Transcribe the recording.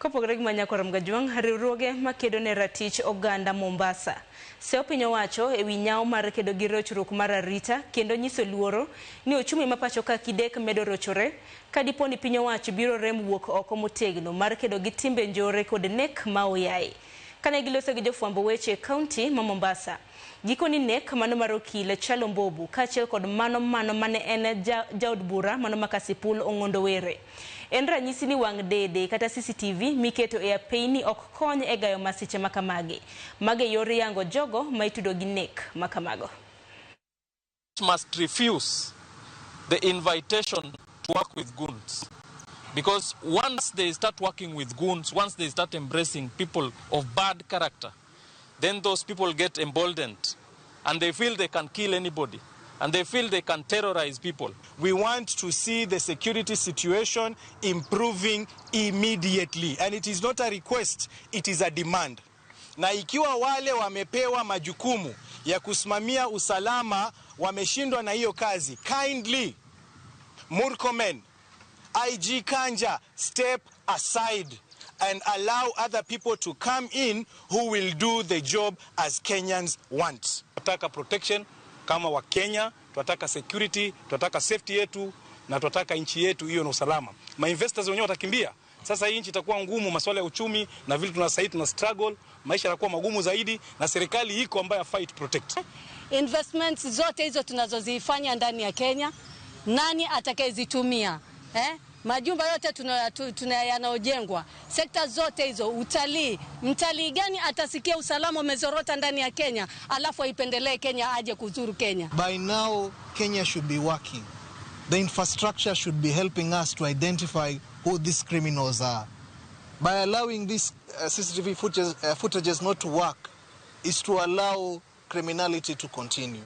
Kopogore gi Manyakwarom Gajwang', riwruoge makedo ne ratich oganda Mombasa seyo piny owacho ewi nyawo mar kedo gi rochruok mar arita kendo nyiso luoro ni ochumi ma pacho ka kidek medo rochore ka dipo ni piny owacho biro rem wuok oko motegno mar kedo gi timbe njore kod nek ma oyayi. Kane giloso gi jofwambo weche e kaunti ma Mombasa, gikoni nek mano mar okil Chalo Mbobu kaachiel kod mano mano mane en jaod bura mano ma Kasipul Ong'ondo Were. En ranyisi ni wang' dede kata CCTV miketo e apeyni ok kony e gayo masiche makamagi. Mago e yor yango jogo ma itudo gi nek makamago. Must refuse the invitation to work with goons. Because once they start working with goons, once they start embracing people of bad character, then those people get emboldened and they feel they can kill anybody and they feel they can terrorize people. We want to see the security situation improving immediately. And it is not a request, it is a demand. Na ikiwa wale wamepewa majukumu ya kusimamia usalama wameshindwa na hiyo kazi, kindly Murkomen, IG Kanja, step aside and allow other people to come in who will do the job as Kenyans want. Tunataka protection kama wa Kenya, tunataka security, tunataka safety yetu na tunataka nchi yetu hiyo na usalama. Ma investors wenyewe watakimbia. Sasa hii nchi itakuwa ngumu, masuala ya uchumi na vile tuna sasa tuna struggle, maisha yatakuwa magumu zaidi, na serikali iko ambayo fight protect. Investments zote hizo tunazozifanya ndani ya Kenya, nani atakayezitumia? Eh? Majumba yote tuna yanayojengwa, sekta zote hizo, utalii. Mtalii gani atasikia usalama umezorota ndani ya Kenya alafu aipendelee Kenya aje kuzuru Kenya? By now, Kenya should be working. The infrastructure should be helping us to identify who these criminals are. By allowing these CCTV footages not to work is to allow criminality to continue.